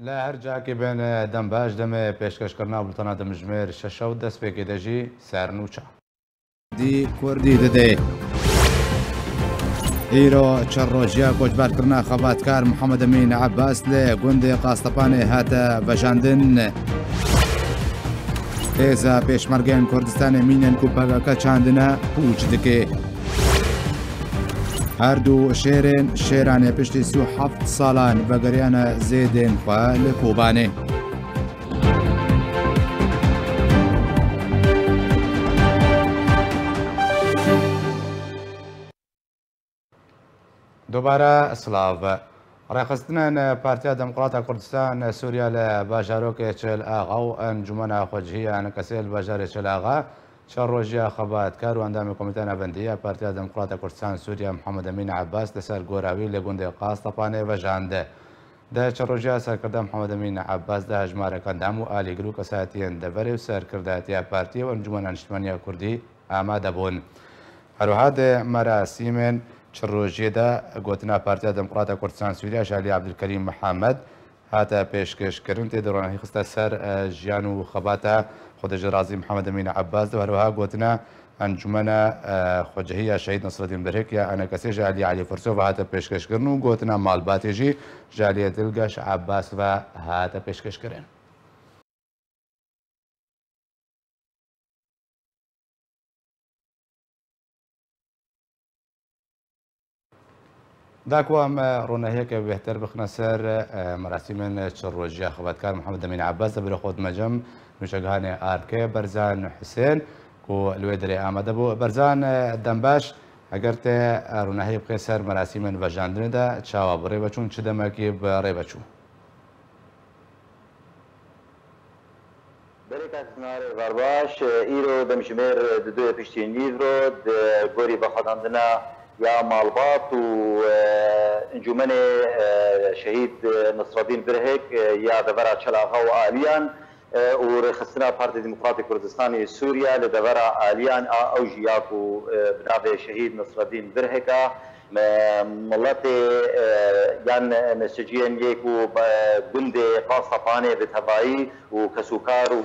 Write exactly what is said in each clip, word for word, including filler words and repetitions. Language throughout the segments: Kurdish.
Li her cihekê bên, dem baş, demê pêşkêşkirina bultena dimjimêr şeş û destpêkê de jî sernûça. Dî Kurdî didê. Îro çar rojiya koçberkirina xebatkar Mihemed Emîn Ebbas li gundê Qastepanê hate vejandin. Hêza Pêşmergeyên Kurdistanê mînên ku P K K çandine pûç dike. Her du şêrên, şêranê piştî sî û heft salan vegeriyane zêdên xwe li Kobanê. Dubare silav. Rêxistinên Partiya Demokrata Kurdistan Sûriya li bajarokê Çil Axa û Encûmena Xwecihî ya Enekesê li bajarê Çil Axa çar rojiya xebatkar û endamê Komîteya Navendî ya Partiya Demokrata Kurdistan Sûriya Mihemed Emîn Ebbas li ser gora wî li gundê Qastepanê vejand. Di çar rojiya serkirda Mihemed Emîn Ebbas de hejmarek endam û alîgir û kesayetiyên deverê û serkirdatiya partiyê û Encûmena Niştimanî ya Kurdî amade bûn. Herwiha di merasîmên çil rojiyê de gotina Partiya Demokrata Kurdistan Sûriya ji alî Ebdulkerîm Mihemed hate pêşkêşkirin, tê de ronahî xiste ser, e, jiyan û xebata xwedêjêrazî Mihemed Emîn Ebbas de û herwiha gotina Encûmena, e, Xwecihî ya Şehîd Nasreddîn Birhik ya Enekesê ji alî Elî Firsov ve hate pêşkêşkirin û gotina malbatê jî ji alî Dilgeş Ebbas ve hate pêşkêşkirin. Da ku em, e, ronahiyeke bêhtir bixine ser, e, merasîmên çil rojiya xebatkar Mihemed Emîn Ebbas, de bi xwe dime cem nûçegihanê Ardkê Berzan Husên ku li wê derê amade bû. Berzan, e, dem baş, eger te, e, ronahiyê bixê ser merasîmên vejandinê de çawa bi rê ve çûn, çi demekî bi rê ve çû? Belê kak Zinarê Varbaş, îro demjimêr di duyê piştî nîvro di gorî vexwedandina ya malbat û, e, Encûmenê, e, Şehîd Nasreddîn Birhik, e, ya devera Çelaxa û Aliyan, e, û rêxistina Partî Demokratîk Kurdistanê Sûriye li devera Aliyan a ew jî ya ku, e, bi navê Şehîd Nasreddîn Birhik a, me, miletê, e, yan neşeciyên yê ku, e, gundê Qastepanê bi tevayî û kesûkar û,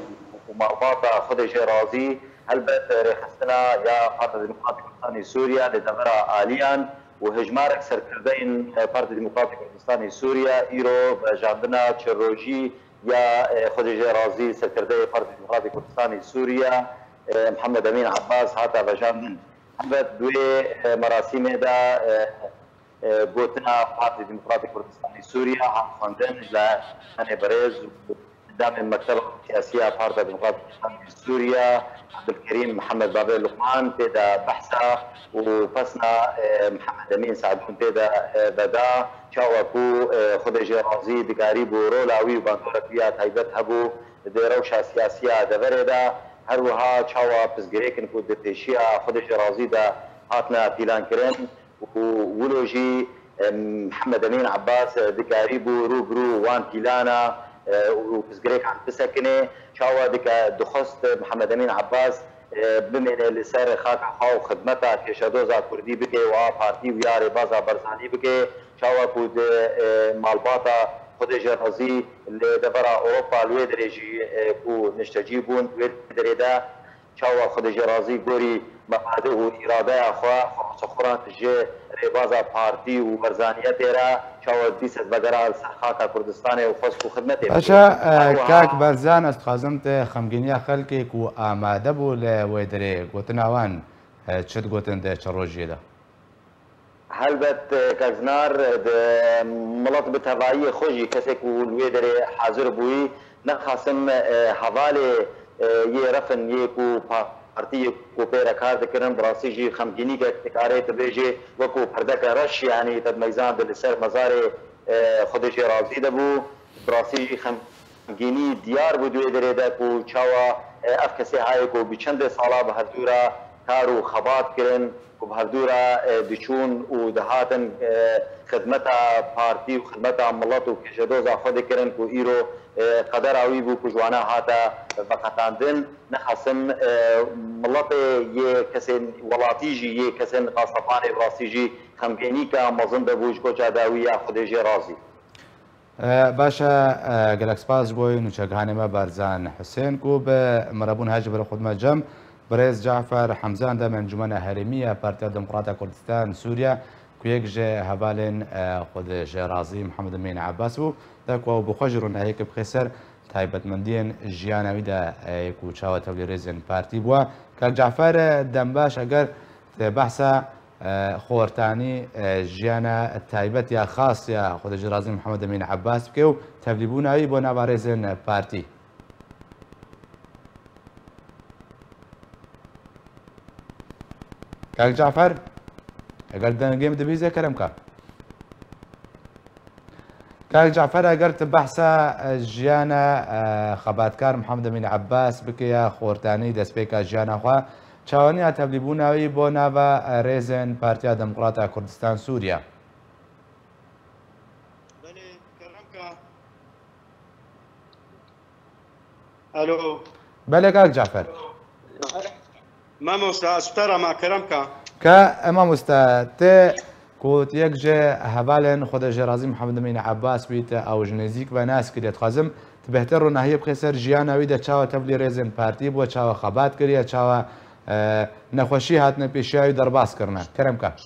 û malbata xwe de jê razî, helbet rêxistina ya Partiya Demokratîk Kurdistanê Sûriye li devera Aliyan û hejmarek serkirdeyên, e, Partiya Demokratîk Kurdistanê Sûriye îro vejandina çil rojî ya, e, xwe de jê razî serkirdeyê Partiya Demokratîk Kurdistanê Sûriye, e, Mihemed Emîn Ebbas hate vejandin. Helbet di wê, e, merasîmê de, e, e, gotina Partî Demokratîk Kurdistanê Sûriye hat xwendin, ji layenê berêz û endamên Mekteba Siyasî ya Partiya Demokratîk Kurdistanê Sûriye, Ebdulkerîm Mihemed Babê Luqman tê de behsa û pesna, e, Mihemed Emîn Seidûn tê de, e, veda, çawa ku, e, xwe de jê razî dikarîbû rola wî û bandorek wî ya taybet hebû di rewşa siyasî ya deverê de, her wiha çawa pirsgirêk in ku di pêşiya xwe de jê razî de hatine pîlankirin. û wilo jî, em, Mihemed Emîn Ebbas, e, dikarîbû rû bi rû wan pîlana, e, û pirsgirêkan bisekine. Çawa dike, dixwest Mihemed Emîn Ebbas, e, bimêne li ser xaka xwe û xidmeta kêşedoza kurdî bike û a partî û ya rêbaza Barzanî bike. Çawa ku di, e, malbata xwe de jê razî li devera Ewropa li wê derê jî, e, ku niştecî bûn, wê derê de çawa xwe de jê razî gorî mebadî û îradeya xwe, xwe xwe ran ji rêbaza partî û werzaniyetê re, çawa dîse vegera li ser xaka Kurdistanê û xwest ku xidmetê bike. Paşa, e, Her wiha kak Berzan, ez dixwazim te xemgîniya xelkê ku amade bû li wê derê gotina wan, e, çi digotin di çi rojiyê de? Helbet, e, kak Zinar, e, di milet bi tevayiyê xwe jî kesê ku li wê derê hazir bûyî, nexasim, e, hevalê, e, yê refin yê ku partiyê ku pê re kar dikirin, bi rastî jî xemgînîkek dikarê tu bêjê wekû perdeke reş, yanî te dimeyzand li ser mezarê, e, xwe de jê razî de bû. Bi rastî jî xem gînî diyar bû di wê derê de ku çawa, e, ev kesê hayê ku bi çendê sala bi hevdû re kar û xebat kirin, ku bi hevdû re, e, diçûn û dihatin, e, xidmeta partî û xidmeta milet û kêşedoza xwe dikirin ku îro, e, qedera wî bû ku ji wana hate veqetandin. Nexasim, e, miletê yê kesên welatî jî, yê kesên Qastepanê bi rastî jî xemgînîka mezin de bû ji koça dawî ya Xwedê jê razî. E, baş e, e, gelek spas ji bo nûçegihanê me Barzan Husên ku bi mirebûn hej bi xwe me cem. Birêz Cafer Hemzan dem Encûmena Herêmî ya Partiya Demokrata Kurdistan Sûriye ku yek ji hevalên, e, xwe de ji Razî Mihemed Emîn Ebbas bû, de ku ew bi xwe jî ronahiyeke bixê ser taybetmendiyên jiyana wî de, e, ku çawa tevlî rêzên partî bû. Kak Cafer, e, dem baş, eger te behsa, e, xortanî, e, jiyana taybet ya xas ya xwe de ji Razî Mihemed Emîn Ebbas bike û tevlîbûna wî bo nava rêzên partî. Kak Cafer, eger dengê min dibîze, kerem ka. Kak Cafer, eger tu behsa, e, jiyana, e, xebatkar Mihemed Emîn Ebbas bike ya xortanî destpêka jiyana xwe, çawaniya tevlîbûna wî bo nava, e, rêzên Partiya Demokrata Kurdistan Sûriye? Belê, kerem ka. Alo. Belê, kak Cafer. Mamosta, ez te re ma kerem ka. Ka, e, mamosta, te ku tu yek ji hevalên xwe de ji Razî Mihemed Emîn Ebbas bî, te ew ji nêzîk ve nas kiriye. Dixwazim tu bêhtir ronahiyê bixê ser jiyana wî de, çawa tevlî rêzên partî bû, çawa xebat kiriye, çawa, e, nexweşî hatine pêşiya wî derbas kirine. Kerem ka.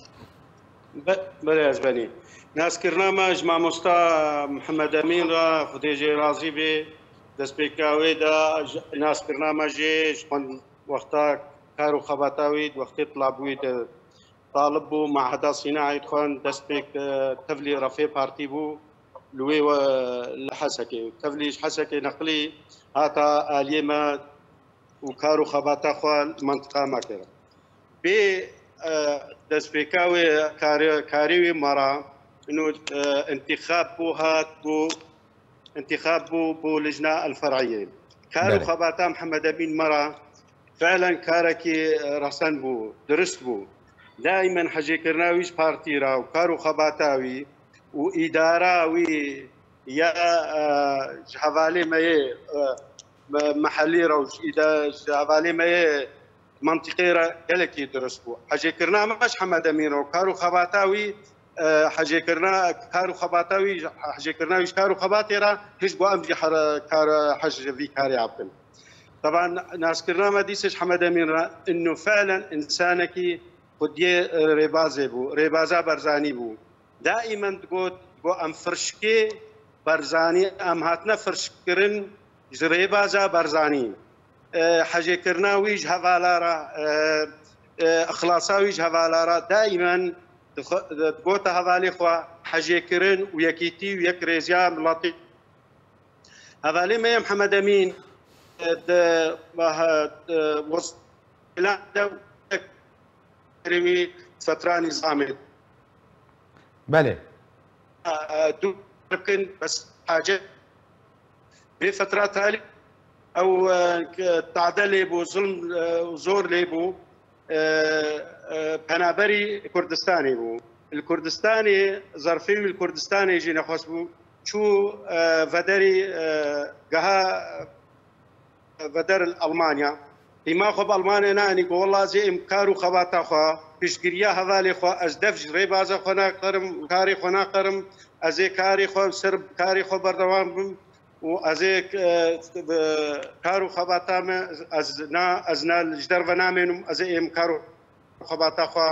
Be-, belê, ez benî. Naskirina me ji mamosta Mihemed Emîn re, Xwedê jê razî bê, destpêka wê de ji, naskirina me jê ji xwend-, wexta kar û xebata wî, di wextê tilabûyî de talib bû, Meheda Sînaî dixwend, destpêk, e, tevlî refê partî bû, li wê we, li Hesekê. Tevlî ji Hesekê neqlî hata aliyê me û kar û xebata xwe li mentiqa me kir. Bê, e, destpêka wê karê, karê wê me re, ino, e, intixab bû, hat bû, intixab bû, bû lijna el-fer'iyê. Kar û Belê. xebata Mihemed Emîn me re felen karekî, e, resen bû, dirist bû. Daîmen hejêkirina wî ji partî re û kar û xebata wî û îdara wî ya, e, ji hevalê me yê, e, me-, mehellî re û ji îda-, ji hevalê me yê mentiqê re gelekî dirust bû. Hejêkirina me ji Hemed Emîn re û kar û xebata wî, e, hejêkirina, kar û xebata wî, hejêkirina wî ji kar û xebatê re hişt got em jî here-, kar, hej vî karê bikin. Teban naskirina me dîse ji Hemed Emîn re, innu felen însanekî xwediyê, e, rêbazê bû, rêbaza Barzanî bû. Daîmen digot, digot, em firşkê Barzanî, em hatine firşkirin ji rêbaza Barzanî. E, hejêkirina wî ji hevala re, e, e, ixlasa wî ji hevala re daîmen dixwe-, digota hevalê xwe hejêkirin û yekîtî û yekrêziya miletî. Hevalê me yê Mihemed Emîn, e, di, e, e, wez-, de wî fetra nîzamê. Belê. E, e, dûr bikin, bes hacet. Vê fetra talî ew, e, ke tade lê bû, zulm, e, zor lê bû. e, e, penaberî Kurdistanê bû. Li Kurdistanê, zerfê wî li Kurdistanê jî nexweş bû. Çû, e, vederî, e, geha, e, veder li Almanya. Qîma xwe bi Almanya nanî, got, "Wela ez ê em kar û xebata xwe, piştgiriya hevalê xwe, ez def ji rêbaza xwe naqirim, karê xwe naqirim, ez ê karê xwe, ser karê xwe berdewam bim." û ez ê, e, bi kar û xebata me, ez na, ez na ji derve namênim, ez ê êm kar û xebata xwe,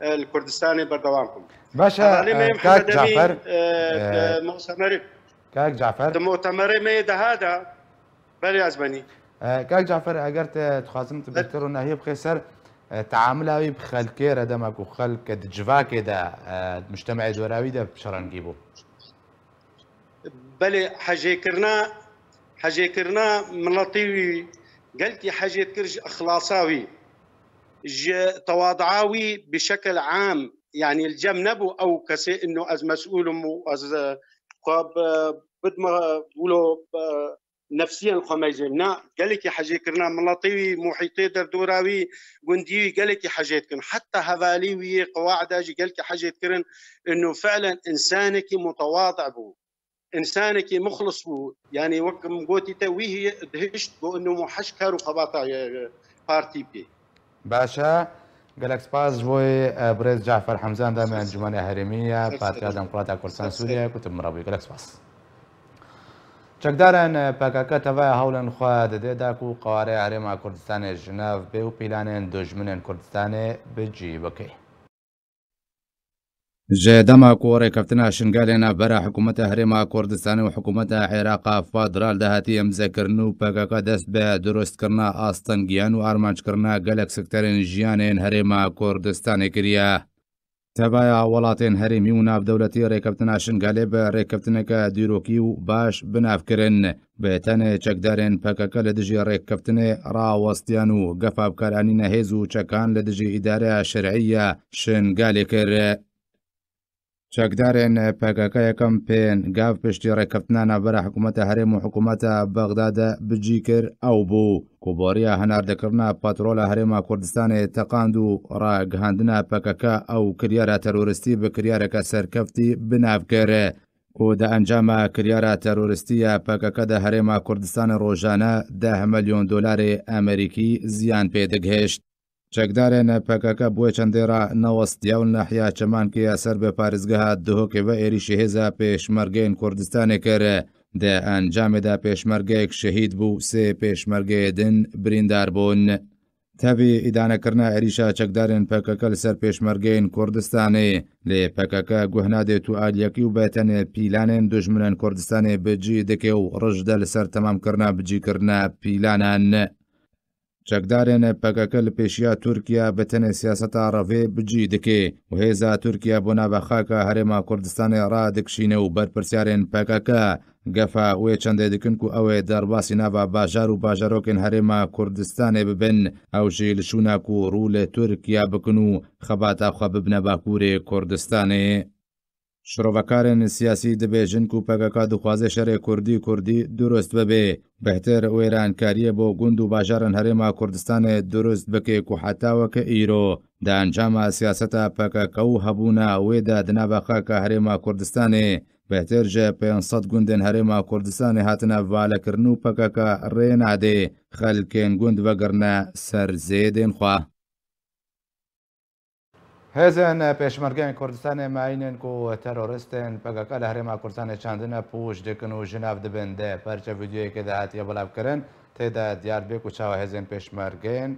e, li Kurdistanê berdewam kim. Baş e, Hevalê me e, Mihemed Kak Emîn, Cafer, e, e, e, mutemerê, Kak Cafer. Di mutemerê me yê deha de, belê ez benî. E, Kak Cafer, eger te dixwazim tu Be- bêhtir ronahiyê bixê ser, e, teamula wî bi xelkê re, dema ku xelk di civakê de, e, mujtemeyê dora wî de bi çi rengî bû? Belê, hejêkirina, hejêkirina miletê wî, gelkî hejê dikir ji ixlasa wî, ji tewadaa wî bi şekil am, yanî li cem nebû ew kesê ino ez mesûl im û ez, e, xwe bi-, bidime wilo, e, nefsiyen xwe meyzên. Na, gelekî hejêkirina miletê wî, muhîtê derdora wî, gundî wî gelekî hejê dikin. Heta hevalî wî yê qewada jî gelekî hejê dikirin. Ino felen însanekî mutewadi bû. Însanekî muxlis bû. Yanî wek min gotî te, wî hî dihişt ku ino muheş kar û xebata, e, partî bikê. Baş e. Gelek spas ji bo, e, birêz Cafer Hemzan, demê Encûmena Herêmî ya Partiya Demokrata Kurdistan Sûriye ku tu bi min re bûyî. Gelek spas. Çekdarên P K K teveya hewlên xwe dide da ku qewarê Herêma Kurdistanê ji nav bê û pîlanên dujminên Kurdistanê bi cî bike. Ji dema ku rêkeftina Şingalê navbera hikûmeta Herêma Kurdistanê û hikûmeta Êraqa Federal de hatiye îmzekirin û P K K dest bi durustkirina astengiyan û armanckirina gelek sekterên jiyanê yên Herêma Kurdistanê kiriye. Tevaya welatên herêmî û navdewletî rêkeftina Şingalê bi rêkeftineke dîrokî û baş bi nav kirin. Bi tenê çekdarên P K K li dijî rêkeftinê rawestiyan û gefa bikaranîna hêz û çekan li dijî îdareya şer'î ya Şingalê kir. Çekdarên P K K yekem pêngav piştî rêkeftina navbera hikûmeta herêm û hikûmeta Bexdadê bi cî kir, ew bû ku bariya hinardekirina petrola Herêma Kurdistanê teqand û ragihandina P K K ew kiryara teroristî bi kiryareke serkeftî bi nav kir, ku di encama kiryara teroristî ya P K K de Herêma Kurdistanê rojane deh milyon dolarê Amerîkî ziyan pê digihişt. Çekdarên P K K bi wê çendê re newestiya û li nahiya Çemankiya ser bi parêzgeha Duhokê ve êrîşî hêza pêşmergeyên Kurdistanê kir. Di encamê de pêşmergeyek şehîd bû, sê pêşmergeyê din birîndar bûn. Tevî îdanekirina êrîşa çekdarên P K K li ser pêşmergeyên Kurdistanê, lê P K K guh nade tu aliyekî û bi tenê pîlanên dujminên Kurdistanê bi cî dike û rij de li ser temamkirina bicîkirina pîlanan. Çekdarên P K K li pêşiya Tirkiye bi tenê siyaseta revê bi cî dike û hêza Tirkiye bo nava xaka Herêma Kurdistanê radikişîne û berpirsyarên P K K gefa wê çendê dikin ku ew ê derbasî nava bajar û bajarokên Herêma Kurdistanê bibin, ew jî li şûna ku rû li Tirkiye bikin û xebata xwe bibine Bakurê Kurdistanê. Şirovekarên siyasî dibêjin ku P K K dixwaze şerê Kurdî-Kurdî durust bibe. Bêhtir wêrankariyê bo gund û bajarên Herêma Kurdistanê durust bike ku heta weke îro di encama siyaseta P K K û hebûna wê de di nava xaka Herêma Kurdistanê bêhtir ji pênc sed gundên Herêma Kurdistanê hatine valekirin û P K K rê nade xelkên gund vegirine ser zêdên xwe. Hêzên Pêşmergeyên Kurdistanê meyînin ku teroristên P K K li Herêma Kurdistanê çandine pûç dikin û ji nav dibin. Di perçe vîdeoyekê de hatiye belavkirin, tê de diyar bê ku çawa hêzên Pêşmergeyên,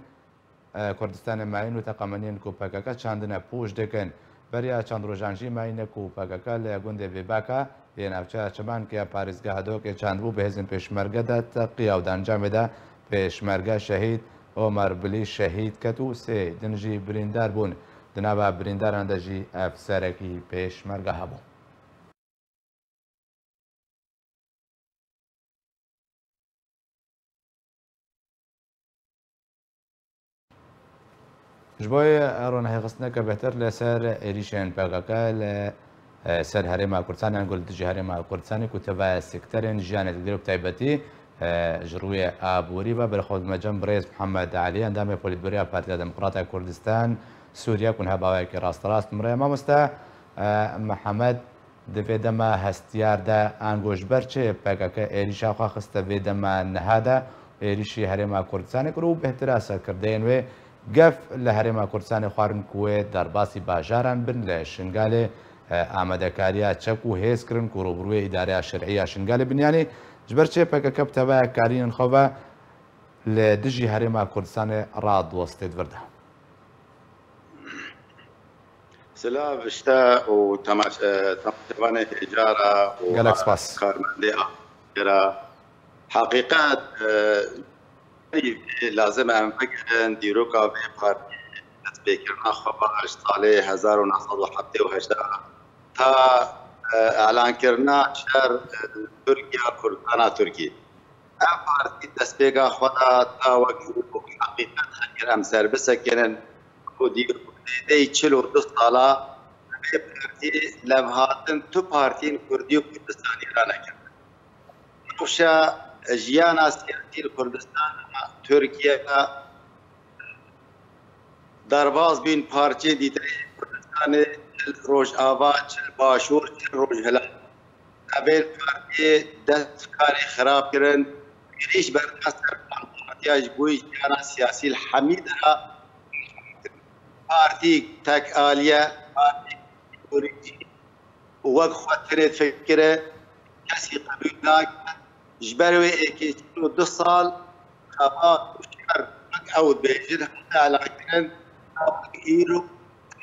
e, Kurdistanê meyîn û teqemeniyên ku P K K çandine pûç dikin. Beriya çend rojan jî meyîne ku P K K li gundê Bêbaka yê navçeya Çemankiya parêzgeha Dokê çandbû bi hêzên Pêşmerge de teqiya û di encamê de Pêşmerge şehîd Omer Bilî şehîd ket û sê din jî birîndar bûn. Di nava birîndaran de jî efserekî Pêşmerge hebû. Ji bo ronahîxistineke bêhtir li ser êrîşên P K K li, e, ser Herêma Kurdistanê, yan ku li dijî Herêma Kurdistanê ku tevaya sekterên jiyanê digire, bi taybetî, e, ji rûyê aborî ve, berxwe dime cem birêz Mihemed Elî, endamê Polîtbûroya Partiya Demokrata Kurdistan Sûriye, ku niha bi awayekî rasterast mire. Mamoste, e, Mihemed, Di vê dema hestiyar de, ango ji ber çi P K K êrîşa xwe xiste vê dema niha de, êrîşî Herêma Kurdistanê kir û bêhtira serkirdeyên wê gef li Herêma Kurdistanê xwarin ku wê derbasî bajaran bin, li Şingalê, e, amadekariya çek û hêz kirin ku rûbirûyê îdareya şer'î ya Şingalê bin, yanî ji ber çi P K K bi teveya karînên xwe ve li dijî Herêma Kurdistanê radiwestê di vir de. Silav ji te û temaş-, e, temaşevanê hêja re û Gelek spas. Karmendê Amerîkê re. Heqîqet, e, lazim e em vegerin dîroka vê partî destpêkirina xwe va ji salê hezar û neh sed û heftê û heşt ta, e, elankirina şer, e, Tirkiye, Kurdistana Tirkî. Ev partî destpêka xwe da ta wek heqîqet heger em ser bisekinin ku dîrokê çil û du sala vê partî levhatin tu partiyên Kurdî û Kurdistanî ranekirine. Newşa jiyana siyasî li Kurdistana Tirkiye derbas bîn parçeyên dîtirê Kurdistanê, çi li Rojava, çi li Başûr, çi li Rojhilat. Evên partiyê dest karê xirab kirin, êrîş berdine ser partiya ji bo jiyana siyasî li hemî dera partî tek aliye, partî û wek xwe tenê difikire, kesî qebûl nake. Ji ber wê êkê çil û du sal xebat û şer, wek ew dibêjin, hate elankirin, ta wek îro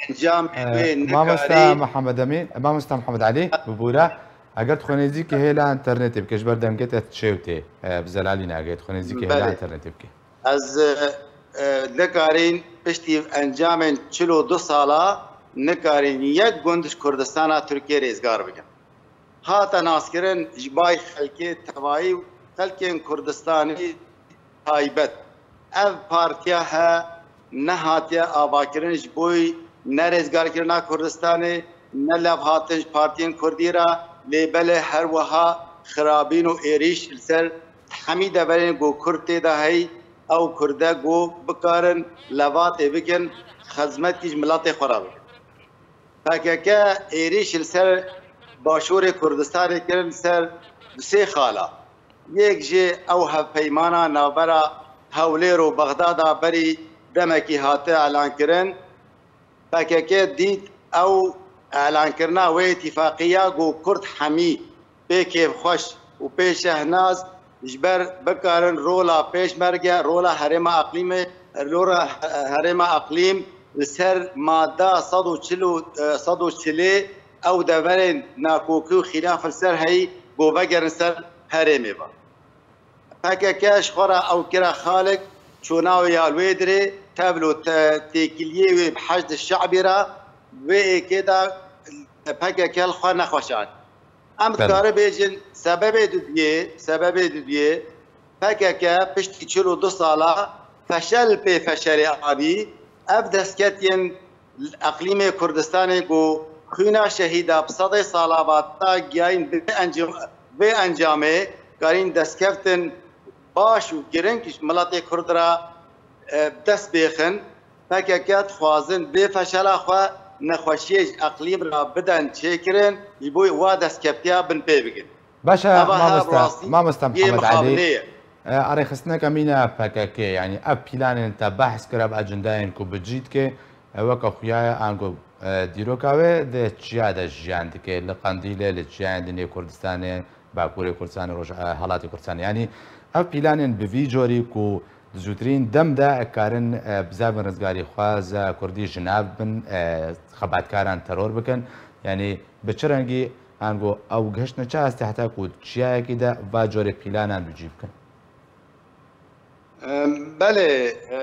encamê wê Mamosta nikarî. Mihemed Emîn, Mamosta Mihemed Elî, bibûre, eger tu xwe nêzîkî hêla înternetê bike, ji ber dengê te çêw tê, e, bi zelalî ne, eger tu xwe nêzîkî hêla Belê. Înternetê bike. Ez, e, e, nikarîn piştî encamên çil û du sala nikarîn yek gund ji Kurdistana Tirkiyê rêzgar bikin. Hate naskirin ji bay xelkê tevayî û xelkên Kurdistanî taybet. Ev partiya he nehatiye avakirin ji bo ne rêzgarkirina Kurdistanê, ne levhatin ji partiyên Kurdî re, lê belê her wiha xirabîn û êrîş li ser hemî deverên ku Kurd tê de hey, ew Kurde ku bikarin levatê bikin, xizmetkî ji miletê xwe re bikin. P K K êrîş li ser Başûrê Kurdistanê kirin, li ser du sê xala. Yek jê ew hevpeymana navbera Hewlêr û Bexdada berî demekî hate elankirin. P K K dît ew elankirina wê îtîfaqiya ku Kurd hemî pê kêfxweş û pê şehnaz ji ber bikarin rola Pêşmerge, rola Herêma Eqlîmê, rola Herêma Eqlîm li ser madda sed û çil û, e, sed û çilê ew deverên nakokî û xîlaf li ser heyî ku vegerin ser herêmê ve. P K K ji xwe re ew kire xalik, çûna wê ya li wê dirê, tevlo te-, têkiliyê wê bi Heşd Şe'bî re, wê êkê de P K K li xwe nexweşan. Em Belê. Dikare bêjin, sebebê dudiyê, sebebê dudiyê, P K K piştî çil û du sala feşel pê feşelê anî, ev destketiyên eqlîmê Kurdistanê ku xwîna şehîda bi sedê sala va ta giyayîn vê encam-, vê encamê karîn destkeftin baş û giring ji miletê Kurd re, e, dest bêxin. P K K dixwazin vê feşela xwe nexweşiyê ji eqlîm re bidin çêkirin, ji bo wa destkeftiya bin pê bikin. Baş e, Eva her mamoste, rastî mamoste yê Mihemed Elî. Mixabinê ye. E, arêxistineke mîne P K K, yanî ev planên te behs kir, ev ecendayên ku bi cî dike, e, weke xuya ye, ango, e, dîroka wê di çiya de jiyan dike, li Qendîlê, li çiyayên din ê Kurdistanê, Bakurê Kurdistanê, Roj-, e, Halatê Kurdistanê. Yanî ev planên bi vî corî ku di zûtirîn dem de karin, e, bizavên rizgarî xweza Kurdî ji nav bin, e, xebatkaran teror bikin. Yanî bi çi rengî ango ew gihiştine çi astê heta ku çiyayekî de va corê pîlanan bi cî bikin? Em, belê, e,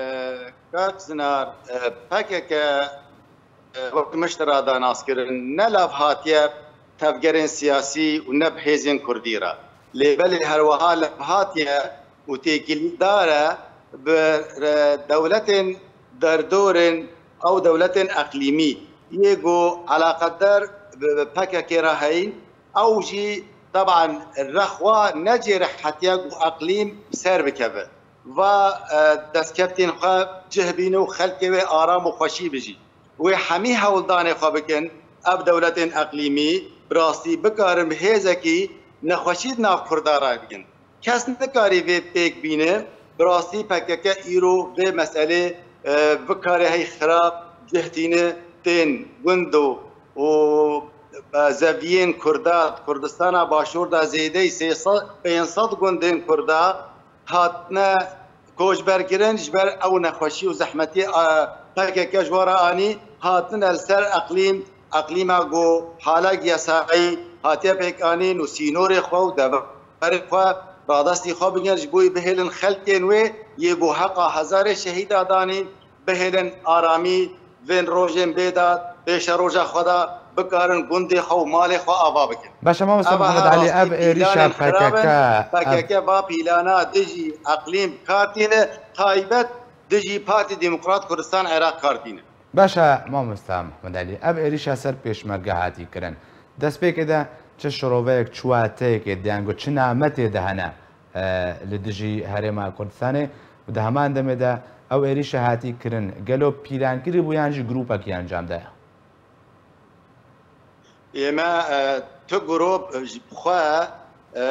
kak Zinar, e, P K K, e, wek min ji te re da naskirin, ne lav hatiye tevgerên siyasî û ne bi hêzên Kurdî re. Lê belê her wiha lav hatiye û têkilîdar e bi, e, dewletên derdorên ew dewletên eqlîmî yê ku eleqedar bi, bi P K K re heyîn, ew jî teban rexwa necêre hetiye ku eqlîm bi ser bikeve. Va, e, destkeftên xwe cih bîne û xelkê wê aram û xweşî bijî. Wê hemî hewldanê xwe bikin, ev dewletên eqlîmî bi rastî bikarin bi hêzekî nexweşî di nav Kurda re bikin. Kes nikarî vê pêk bîne, bi rastî P K K îro vê meselê, e, bikarê hey xirab cih tîne, tên gund û, û, e, zeviyên Kurda, Kurdistana Başûr de zêdeyî sê sed, pênc sed gundên Kurda hatine koçberkirin, ji ber ew nexweşî û zehmetiyê, e, P K K ji we re anî, hatine li ser eqlîm, eqlîma ku halek yasayî hatiye pêkanîn û sînorê xwe û deverê xwe radestî xwe bikin, ji bo bihêlin xelkên wê yê ku heqa hezarê şehîda danîn, bihêlin aramî vên rojên bêdad, pêşeroja xwe de bikarin gundê xwe û malê xwe ava bikin. Baş e, mamoste Mihemed Elî, ev êrîşa P K K, P K K va pîlana dijî eqlîm bi kar tîne, taybet dijî Partî Demokrat Kurdistan Iraq kar tîne. Baş e, mamoste Mihemed Elî, ev êrîşa ser Pêşmerge hatî kirin. Destpêkê de çi şiroveyek, çi wateyekê, diyan got, çi nametê de hene, e, li dijî Herêma Kurdistanê û di heman demê de ew êrîşa hatî kirin, gelo pîlankirî bû yan jî grûpekî encam daye? Ême, e, tu grûp ji xwe, e,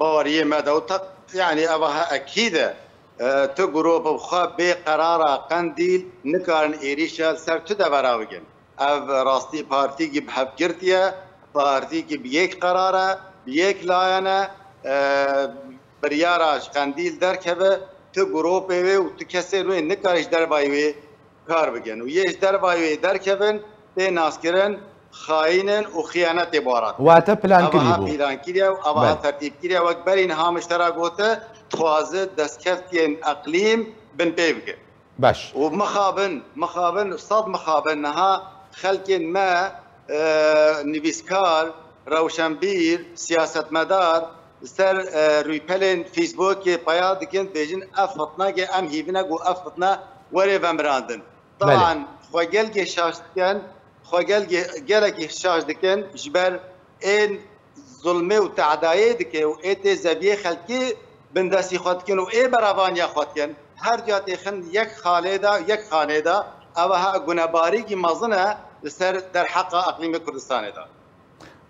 bariyê me de û te, yanî eva he ekîd e. E, tu grûp bi xwe bê qerara Qendîl nikarin êrîşa ser tu devera bikin. Ev rastî partîkî bi hev girtiye, partîkî bi yek qerar e, bi yek layen e, e, biryara ji Qendîl derkeve, tu grûpê wê û tu kesên wê nikare ji dervayê wê kar bikin. Û yê ji dervayê wê derkevin, tê naskirin xayîn in û xiyanetê baran. Wate plan Ava kirî ha bû. Pîlan kiriye û ava ha Belê. Tertîb kiriye. Wek berî niha min ji te re gote, dixwaze destkeftiyên eqlîm bin pê bike. Baş. Û mixabin, mixabin, sed mixabin niha xelkên me, e, nivîskar, rewşenbîr, siyasetmedar li ser, e, rûypelên Facebookê peya dikin, dibêjin ev fitneke, em hîvine ku ev fitne were vemirandin. Belê. Taban xwe gelkê şaş dikin, xwe gelkê, gelekî şaş dikin ji ber ên zulmê û teadayê dike û ê tê zeviyê xelkî bindestî xwe dikin û ê berevaniya xwe dikin. Her duya têxin yek xalê de, yek xanê de, ev ha gunebarîkî mezin e li ser derheqa eqlîmê Kurdistanê de.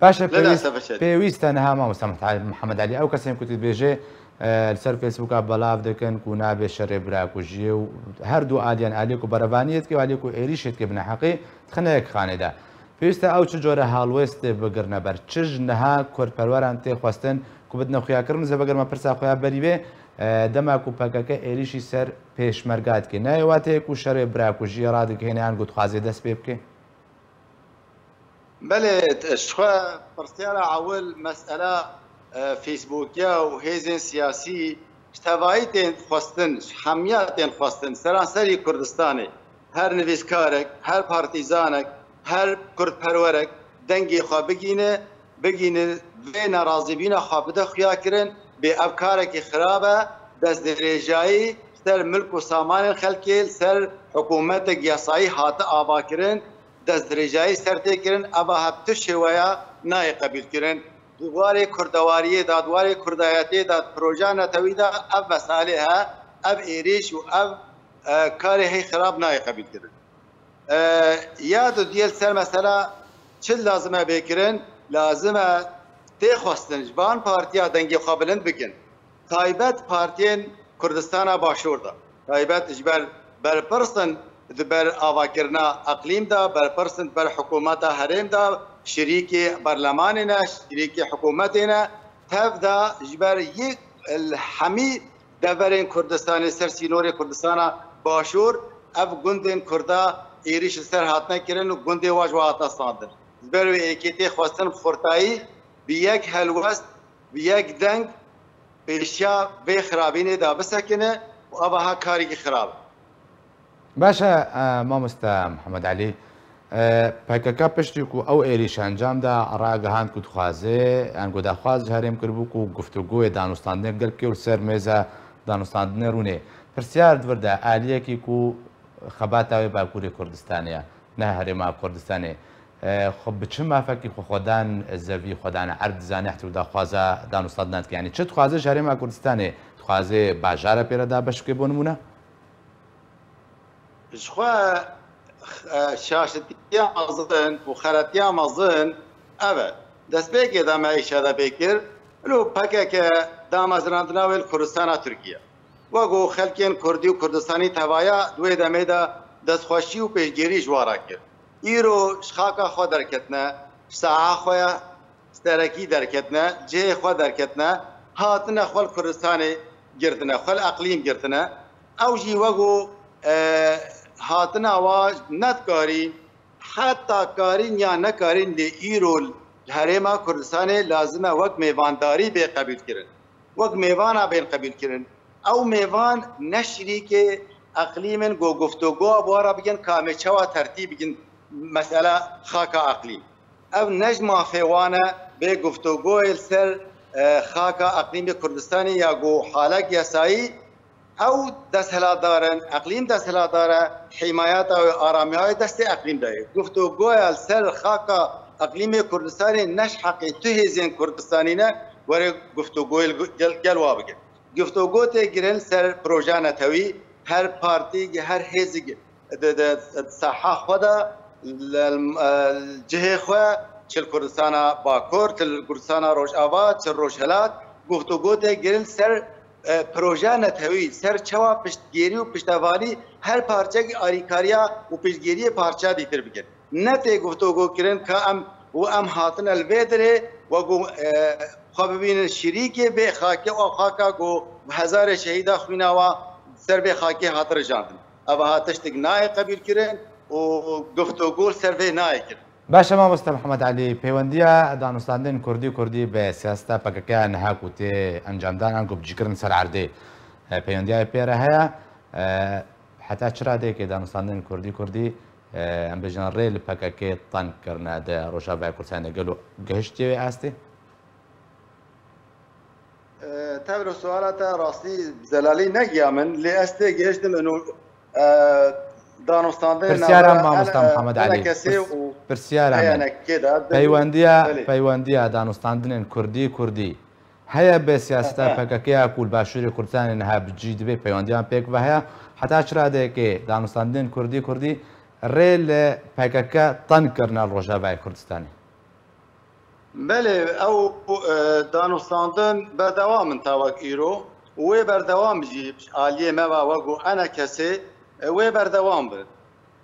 Baş e, Lê pêwîst, dest e, pêwîst e niha mamosta Mihemed, Mihemed Elî, ew kesên ku tu dibêjê, e, li ser Facebooka belav dikin ku nabê şerê birakujiyê û her du aliyan, aliyê ku berevaniyê dike û aliyê ku êrîşê dike bi neheqî, dixine yek xanê de. Pêwîst e ew çi cure halwêstê bigirine ber? Çi ji niha kurdperweran tê xwestin ku bidine xuyakirin? Ez ê vegerime pirsa xwe ya berî vê, e, dema ku P K K êrîşî ser pêşmerga dike, nayê wateyê ku şerê birakujiyê radigihêne yan ku dixwaze dest pê bike? Belê, t-, ji xwe pirsyara ewil mesela, e, Facebookiya û hêzên siyasî ji tevayî tên xwestin, ji hemiya tên xwestin, seranserî Kurdistanê. Her nivîskarek, her partîzanek, her kurdperwerek dengê xwe bigîne, bigîne vê nerazîbûna xwe bide xuyakirin, bê ev karekî xirab e, destdirêjayî ser milk û samanên xelkê, li ser hikûmetek yasayî hate avakirin, destdirêjayî ser tê kirin, eva hevtu şêweya nayê qebûlkirin. Di warê kurdewariyê de, di warê kurdayetê de, di projeya netewî de ev meselê he, ev êrîş û ev, e, karê hey xirab nayê qebûlkirin. E, ya dudiyê li ser mesela çi lazim e bê kirin? Lazim e tê xwestin ji van partiya dengê xwe bilind bikin. Taybet partiyên Kurdistana Başûr de. Taybet ji ber berpirsên di ber avakirina eqlîm de, berpirsên di ber hikûmeta herêm de, şirîkê berlemanê ne, şirîkê hikûmetê ne. Tev de ji ber yek li hemî deverên Kurdistanê ser sînorê Kurdistana Başûr ev gundên Kurda êrîş li ser hatine kirin û gundê wa ji wa hatine standin. Ji ber wê êkê tê xwestin bi xurtayî, bi yek helwest, bi yek deng pêşiya vê xirabînê de bisekine û ava ha karekî xirab e. Baş e, e, mamoste Mihemed Elî, e, P K K piştî ku ew êrîş encam da, ragihand ku dixwaze, yan ku daxwaz ji herêm kiribû ku guftûgoyê danûstandinê gel bike û li ser mêza danûstandinê rûnê. Pirsiyar di vir de, aliyekî ku xebata wê Bakurê Kurdistanê ye, ne Herêma Kurdistanê. E, xwe bi çi mafekî xwe xwedan zevî, xwedan erd dizane, heta ku daxwaza danûstandinan dike? Yanî çi dixwaze ji Herêma Kurdistanê? Dixwaze bajara pê re dabeş bike, bo nimûne? Ji xwe, e, şaşitiya mezin û xeretiya mezin ev e. Destpêkê de me îşare pê kir, îro P K K damezinandina wê li Kurdistana Tirkiye. Wek ku xelkên Kurdî û Kurdistanî tevaya di wê demê de destxweşî û pêşgirî ji wan re kir. Îro ji xaka xwe derketine, ji saha xwe ya serekî derketine, cihê xwe derketine, hatine xwe li Kurdistanê girtine, xwe li eqlîm girtine. Ew jî wek ku, e, hatina wa nedikarî, heta karîn ya nekarîn lê îro li Herêma Kurdistanê lazim e wek mêvandarî bê qebûlkirin. Wek mêvana bên qebûlkirin. Ew mêvan ne şirîkê eqlîm in ku guftûgoya bi wan re bikin ka em ê çawa tertîb bikin mesela xaka eqlîm. Ev ne ji mafê wan e bê guftûgoyê li ser, e, xaka eqlîmê Kurdistanê ya ku halek yasayî ew desthilatdar in, eqlîm desthilatdar e, hîmayeta wê, aramiya wê destê eqlîm de ye. Guftûgoya li ser xaka eqlîmê Kurdistanê ne ji heqê tu hêzên Kurdistanî ne, were guftûgoyê li gel, gel wa bikin. Guftûgo tê kirin li ser projeya netewî, her partî, her hêzî di, di, di saha xwe de, li, li, cihê xwe, çi li Kurdistana Bakur, çi li Kurdistana Rojava, çi Rojhilat, guftûgo tê kirin ser, e, projeya netewî, ser çawa piştgirî û piştevanî her parçekî alîkariya û piştgiriyê parçeya dîtir bikin. Ne tê guftûgo kirin ka em û em hatine li vê derê wek ku, e, xwe bibînin şirîkê vê xakê û xaka ku hezarê şehîda xwîna wa ser vê xakê hat rijandin. Ev ha tiştek nayê qebîlkirin û guftûgû li ser vê nayê kirin. Baş e, mamoste Mihemed Elî, peywendiya danûstandinên kurdî kurdî bi siyaseta P K K ya niha ku tê encamdan an ku bicîkirin ser erdê, e, peywendiya wê pê re heye? E, heta çi radeyekê danûstandinên kurdî kurdî, e, em bêjin rê li P K K teng kirine di Rojavayê Kurdistanê de, gelo gihiştiye wê astê? E, tevro suala te rastî zelalî negiya min, lê ez tê gihiştim ino, e, danûstandinê Pirsiyara navbera mamosta Ene-, Mihemed Elî. Enekesê Pirs-, û pirsiyara min. P N K de, Peywendiya, belê. Peywendiya danûstandinên kurdî kurdî heye bi siyaseta Aha. P K K ya ku li Başûrê Kurdistanê niha bi cî dibe peywendiyan pêk ve heye? Heta çi radeyekê danûstandinên kurdî kurdî rê li P K K teng kirine li Rojavayê Kurdistanê? Belê, ew, e, danûstandin berdewam in ta wek îro û wê berdewam jî ji aliyê me ve wek û enekesê, e, wê berdewam bin.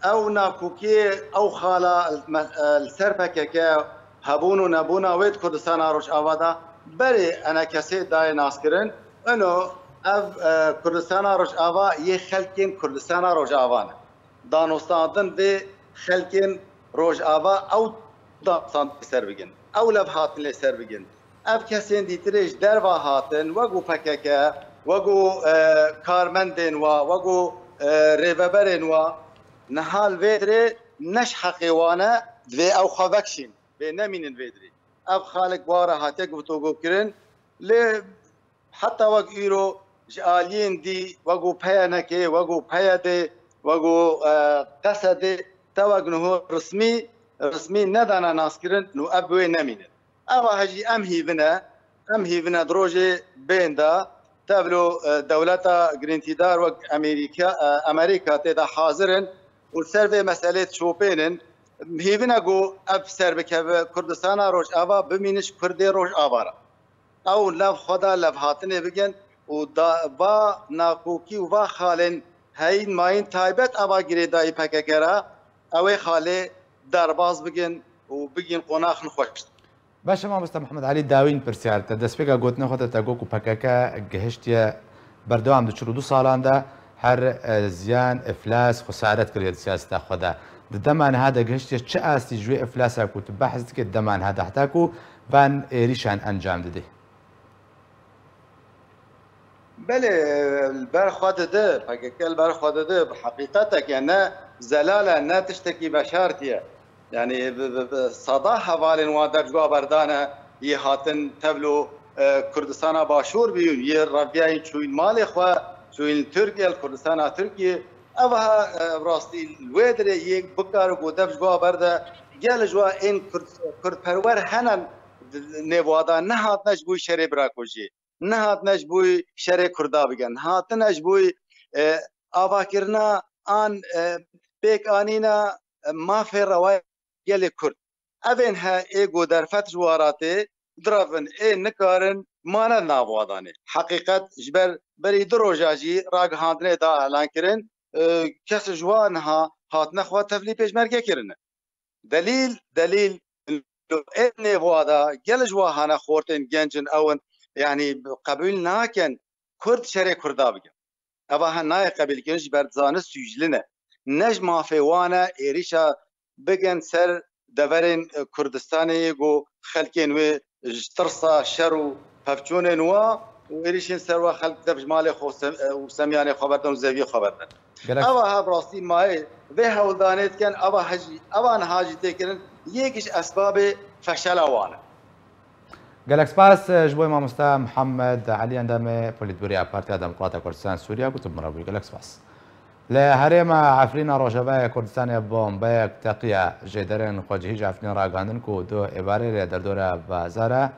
Ew nakokiyê, ew xala me-, e, li ser P K K hebûn û nebûna wê di Kurdistana Rojava de berê enekesê dayê naskirin. Ino ev, e, Kurdistana Rojava yê xelkên Kurdistana Rojava ne. Danûstandin vê xelkên Rojava ew danûstandin lê ser bigin, ew levhatin lê ser bigin. Ev kesên dîtirê ji derva hatin, wek û P K K, wek û, e, karmendên wa, wek û, e, rêveberên wa, niha li vê dirê ne ji heqê wan e, divê ew xwe vekişîn, vê nemînin vê dirê. Ev xalik wa re hatiye guftûgokirin, lê heta wek îro ji aliyên dî, wek û P Y N K, wek û P Y D, wek û, e, Q S D, te wek niho resmî, resmî nedane naskirin û ev bi wê nemînin. Eva hejî em hîvin e, em hîvin e di rojê bên de tevlo, e, dewleta girîntîdar wek Amerîka, e, Amerîka tê de hazir in û ser vê meselê dişopênin. Hîvin e ku ev ser bikeve Kurdistana Rojava bimîne ji Kurdê Rojava re. Ew nav xwe de levhatinê bigin û da, va nakokî û va xalên heyîn mayîn taybet ava girêdayî P K K re, ew ê xalê derbas bigin û bigin qonax nexweş. Baş e, mamoste Mihemed Elî, dawîn pirsyar te. Destpêka gotina xwe de te got ku P K K gihiştiye berdewam di çil û du salan de her, e, ziyan, iflas, xesaret kiriye di siyaseta xwe de. Di dema niha de gihiştiye çi astî ji wê iflasa ku tu behs dikî di dema niha de heta ku van êrîşan encam didê? Belê, li ber xwe dide, P K K li ber xwe dide, bi heqîqetek e, ne zelal e, ne tiştekî veşartî ye. Yanî bi, bi, bi seda hevalên wan dev ji wa berdane, yê hatin tevlo, e, Kurdistana Başûr bîn, yê reviyayîn çûyîn malê xwe, çûyîn Tirkiye, li Kurdistana Tirkiye. Ev ha, e, rastî li wê dirê yê bikare ku dev ji wa berde, gel ji wa ên Kurd, Kurdperwer hene di nêv wa de, nehatine ji bo şerê birakojiyê, nehatine ji bo şerê Kurda bikin, hatine ji bo, e, avakirina an, e, pêkanîna, e, mafê rewayê gelê Kurd. Evên he ê ku derfet ji wa re tê, direvin, ê nikarin mane di nav wa de ne. Heqîqet ji ber berî du roja jî ragihandinê da elan kirin, e, kes ji wa niha hatine xwe tevlî pêşmerge kirine. Delîl, delîl, ê nêv wa de gel ji wa hane xortên genc in, ew in, yanî qebûl nakin Kurd şerê Kurda bikin. Eva he nayê qebîlkirin, ji ber dizane sûcli ne. Ne ji mafê wan e êrîşa bikin ser deverên, e, Kurdistanê yê ku xelkên wê ji tirsa şer û pevçûnên wa û êrîşên ser wa xelk dev ji malê xwe sem-, e, û semyanê xwe berdin û zeviyê xwe berdin. Gelek Eva ha bi rastî mayê vê hewldanê dikin, eva hejî, eva niha jî tê kirin, yek ji esbabê feşela wan e. Gelek spas, e, ji bo mamosta Mihemed Elî, endamê Polîtbûrê ya Partiya Demokrata Kurdistan Sûriya, ku tu bi min re bûyî. Gelek spas. Li herêma Efrîna Rojavayê Kurdistanê bombeyek teqiya. Jêderên xwecihî ji Efrînê ragihandin ku du êvarê li derdora bazara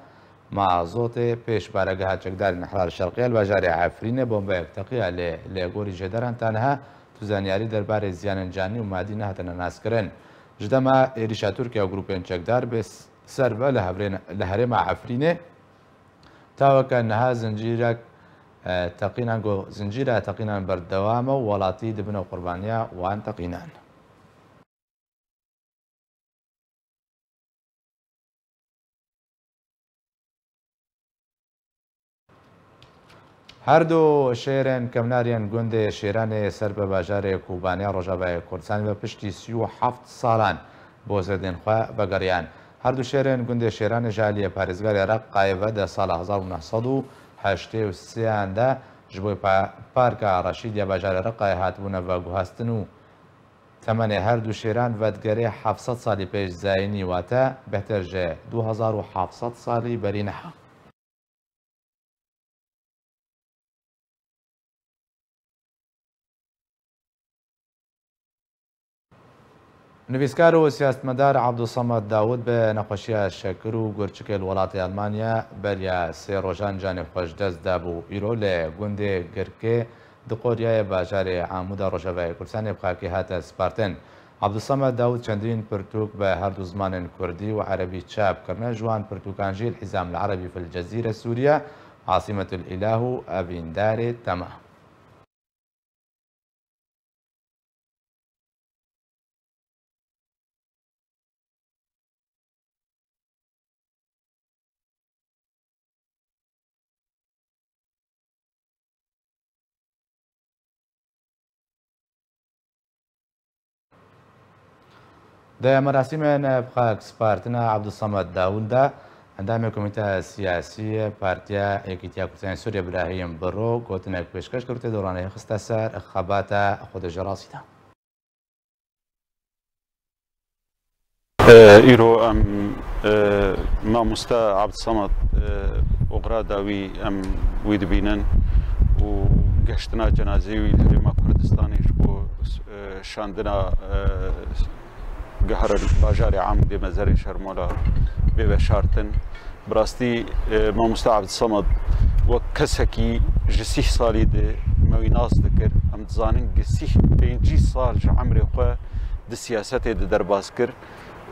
mazotê pêş baregeha çekdarên Îhrar Şerqiyê li bajarê Efrînê bombeyek teqiya, lê li gorî jêderan ta niha tu zanyarî derbarê ziyanên canî û madî nehatine naskirin. Ji dema êrîşa Tirkiye û grûpên çekdar bê ser ve li hevrên-, li herêma Efrînê, ta weke niha zincîrek, e, teqînan, go-, zincîra teqînan berdewam e û welatî dibine qurbaniya wan teqînan. Her du şêrên kevnar yên gundê Şêranê ser bi bajarê Kobanê ya Rojavayê Kurdistanê ve piştî sî û heft salan bo zêdên xwe vegeriyan. Her du şêrên gundê Şêranê ji aliyê parêzgarê Reqayê ve di sala hezar û neh sed û heştê û sê an de ji bo pa-, Parka Reşîd ya bajarê Reqayê hatibûne veguhastin û temenê her du şêran vedigere heft sed salî pêş zayînî, wate bêhtir ji du hezar û heft sed salî berî niha. Nivîskar û siyasetmedar Abdulsamed Dawud bi nexweşiya şekir û gurçikê li welatê Elmanya beriya sê rojan canê xwe ji dest dabû. Îro li gundê Girkê di qoriyayê bajarê Amûda Rojavayê Kurdistanê bi xakê hate spartin. Abdulsamed Dawud çendîn pirtûk bi her du zimanên kurdî û erebî çap kirine, ji wan pirtûkan jî El Hizam El Erebî fil Cezîre Sûriye, Asimetul Îlah û Evîndarê Tema. Di merasîmên bi xak spartina Abdulsamed Dawûd de endamê Komîteya Siyasî Partiya Yekîtiya Kurdistanê Sûriyê Birahîm Biro gotinek pêşkeş kir û tê de raneyê xiste ser xebata xwe di ji rastî de. Îro em, e, mamoste Abdulsamed, e, oxira dawî em wî dibînin û geştina cenazeyê wî li Herêma Kurdistanê ji bo, e, şandina, e, geharin bajarê Amûdê mezarê Şermola bê veşartin. Bi rastî, e, mamoste Abdulsamed wek kesekî ji sîh salî di me wî nas dikir. Em dizanin gi sîh pêncî sal ji emrê xwe di siyasetê di derbas kir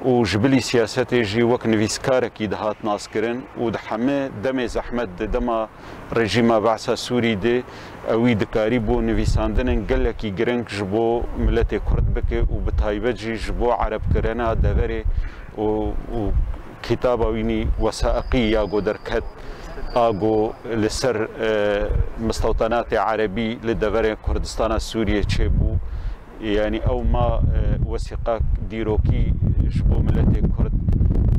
û ji bilî siyasetê jî wek nivîskarekî dihat naskirin û di heme demê zehmet di dema rejîma Be'sa Sûrî de ewî dikarîbû nivîsandinên gelekî giring ji bo miletê Kurd bike û bi taybet jî ji bo erebkirina deverê û, û kitaba wînî wesaiqî ya ku derket, a ku li ser, e, mistewtenatê erebî li deverên Kurdistana Sûriyê çêbû. Yanî ew ma, e, wesîqak dîrokî ji bo miletê Kurd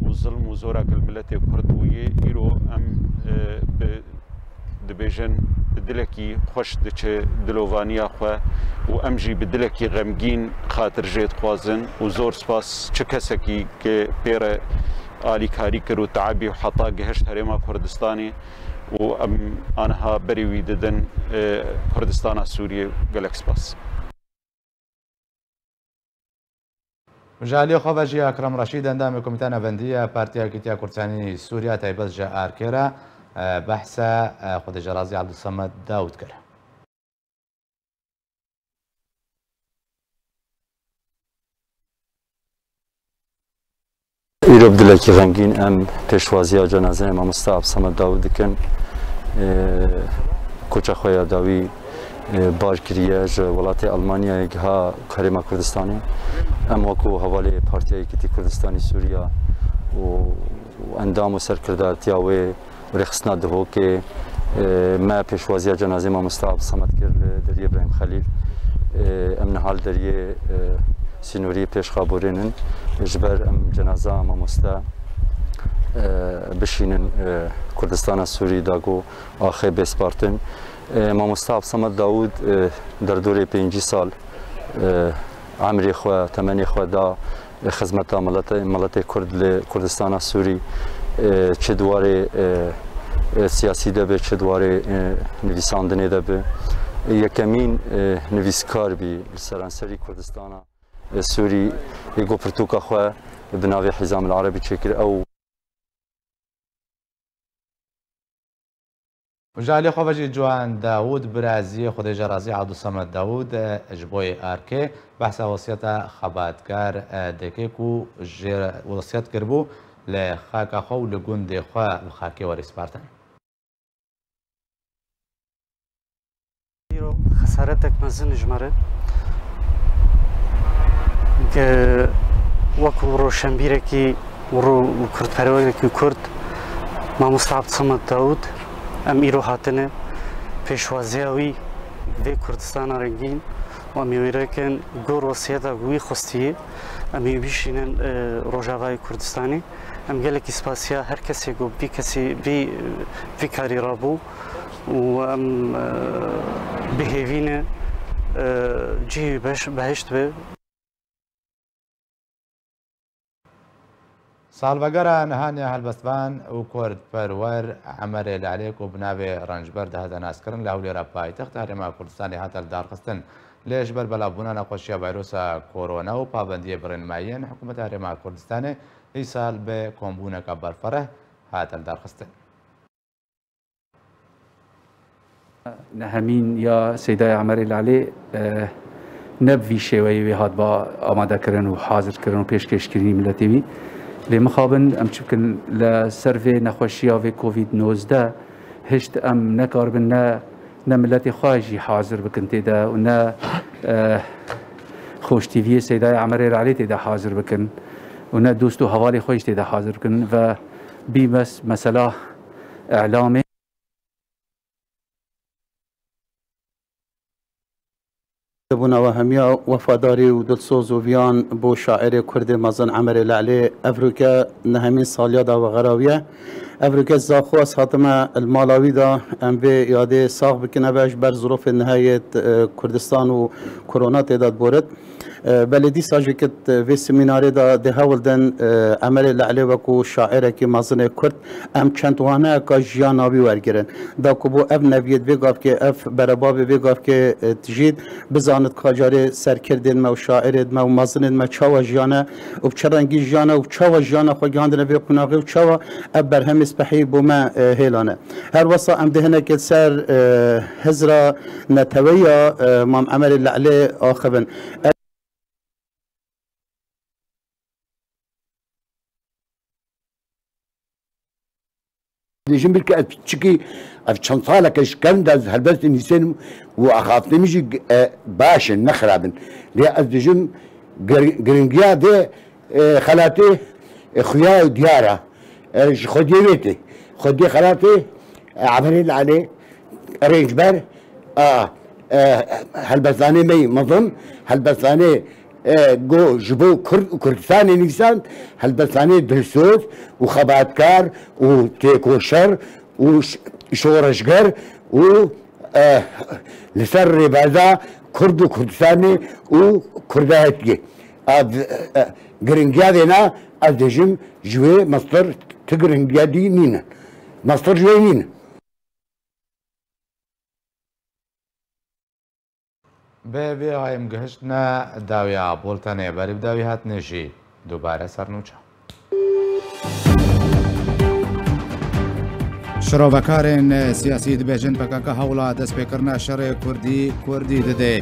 û zilm û zora ku li miletê Kurd bûye, îro em, e, bi, dibêjin, bi dilekî xweş diçe dilovaniya xwe û em jî bi dilekî xemgîn xatirjê dixwazin û zor spas çi kesekî ke pê re alîkarî kir û teebî û heta gihişt Herêma Kurdistanê û em aniha berê wî didin, e, Kurdistana Sûriyê. Gelek spas. Ji aliyê xwe ve jî Ekrem Reşîd, endamê Komîteya Navendî ya Partiya Yekîtiya Kurdistanî Sûriya taybet ji Arkê re, e, behsa, e, xwedêjerazî Abdulsamed Dawûd kir. Îro bi dilekî xemgîn em pêşwaziya cenazeyê mamoste Abdulsamed Dawûd dikin. Ee, koça xwe ya dawî, e, bar kiriye, ji welatê Almanyayê giha Herêma Kurdistanê. Em wekû hevalê Partiya Yekîtî Kurdistanî Sûriya û, û endam û serkirdatiya wê û rêxistina Dihokê, e, me pêşwaziya cenazê mamoste Abdulsamed kir li deriyê Îbrahîm Xelîl. E, em niha li deriyê, e, sînoriyê Pêşxaborê nin. Ji ber em cenaza mamoste, e, bişînin, e, Kurdistana Sûrî da ku axê bê spartin. E, mamoste Abdulsamed Dawûd, e, derdorê pêncî sal, e, emrê xwe, temenê xwe da xizmeta miletê, miletê Kurd li Kurdistana Sûrî, e, çi di warê, e, e, siyasî de be, çi di warê, e, nivîsandinê de be. Yekemîn, e, nivîskar bî li seranserî Kurdistana, e, Sûrî, yê ku pirtûka xwe bi navê Hizam el Erebî çêkir. Ew Ji alî xwe ve jî Ciwan Dawûd, biraziyê xwedêjerazî Abdulsamed Dawûd, e, ji bo yê Arkê behsa wesiyeta xebatkar, e, dike ku ji wesiyet kiribû li xaka xwe û li gundê xwe bi xakê werî spartin. Îro xesaretek mezin ji me re, ke wekû roşenbîrekî û ro-, û kurdperwerekî Kurd, Mamoste Abdulsamed Dawûd, em îro hatine Pêşwaziya wî vê Kurdistana rengîn û em ê wî rekin gor wesiyeta ku wî xwestiye, em ê bişînin, e, Rojavayê Kurdistanê. Em gelekî spasiya her kesê ku vî kesî vî, vî karî rabû û em, e, bi hêvî ne, e, cihê wî beş-, behişt be. Salvegera nihaniya helbestvan û kurdperwer Emerê Lelê ku bi navê Rençber dihate naskirin, li Hewlêra paytexta Herêma Kurdistanê hate lidarxistin. Lê ji ber belavbûna nexweşiya vayrosa korona û pabendiyê birênmayiyên hikûmeta Herêma Kurdistanê, îsal bi kombûneke berfireh hate lidarxistin. Nehemîn ya Seydayê Emerê Lelê, e, ne bi vî şêweyê wê hatba amadekirin û hazirkirin û pêşkêşkirinî miletê wî. Lê mixabin em çi bikin, li ser vê nexweşiya vê Covid nozdeh hişt em nekaribin ne, ne miletê xwe jî hazir bikin tê de û ne, e, Xoş T V'yê Seydayê Emerê Lelê tê de hazir bikin û ne dost û hevalê xwe jî tê de hazir bikin ve bî mes-, mesela îlamê. Bûna we hemiya wefadarî û dilsoz û viyan bo şairê Kurdê mezin Emerê Lelê, evroke nehemîn saliya da we xerawiye. Evroke zaxo ez hatime li mala wî da, em vê yadê sax bikin, ev ji ber zirofê niheyê, e, Kurdistan û korona tê de diborit. E, belê dîsa jî ki vê semînarê de dê hewl din, e, Emerê Lelê wekû şairekî mezinê Kurd, em çend waneyeka jiyana wî wergirin. Da ku bo ev neviyêt vê gavkê, ev berebabê vê gavkê, e, tijît bizanit ka carê serkirdên me û şairên me û mezinên me çawa jiyane û bi çi rengî jiyane û çawa jiyana xwe gihandine vê qunaxê û çawa ev berhemê spehî bo me, e, hêlane. Her wesa em dê hinekê ser, e, hizra neteweya, e, Mam Emerê Lelê axivin. Dijim bir ke ez çikî ev çend saleke ji kevin de ez helbestê nivîsênim û axaftinê min jî, e, baş in, ne xirab in. Lê ez dijim gir-, giringiya vê, e, xelatê, e, xuya û diyar e. E, ji xwediyê wê tê. Xwediyê xelatê, e, Emerê Lelê, rêncber, a, e, helbestvanê me yî mezin, helbestvanê, e, go ji bo Kurd û Kurdistanê nivîsand, helbestvanê dilsoz û xebatkar û têkoşer û ş-, şoreşger û, e, li ser rêbeza Kurd û Kurdistanê û Kurdayetiyê. A, e, giringiya vêna ez dêjim ji wê mestir ti giringiya dî nîne. Mestir ji wê nîne. Bi vê hayê em gihiştine dawiya bultenê, berî bi dawî hatine jî dubare ser nûçe. Şirovekarên siyasî dibêjin P K K hewla destpêkirina şerê Kurdî, Kurdî dide.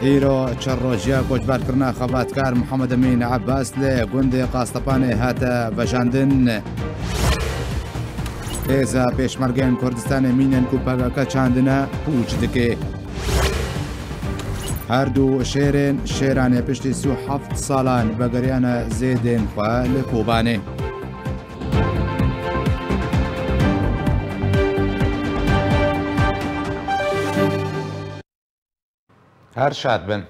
Îro çar rojiya koçberkirina xebatkar Mihemed Emîn Ebbas li gundê Qastepanê hate vejandin. Hêza Pêşmergeyên Kurdistanê mînên ku P K K çandine pûç dike. Her du şêrên Şêranê piştî sî û heft salan vegeriyane zêdên xwe li Kobanê. Her şad bin.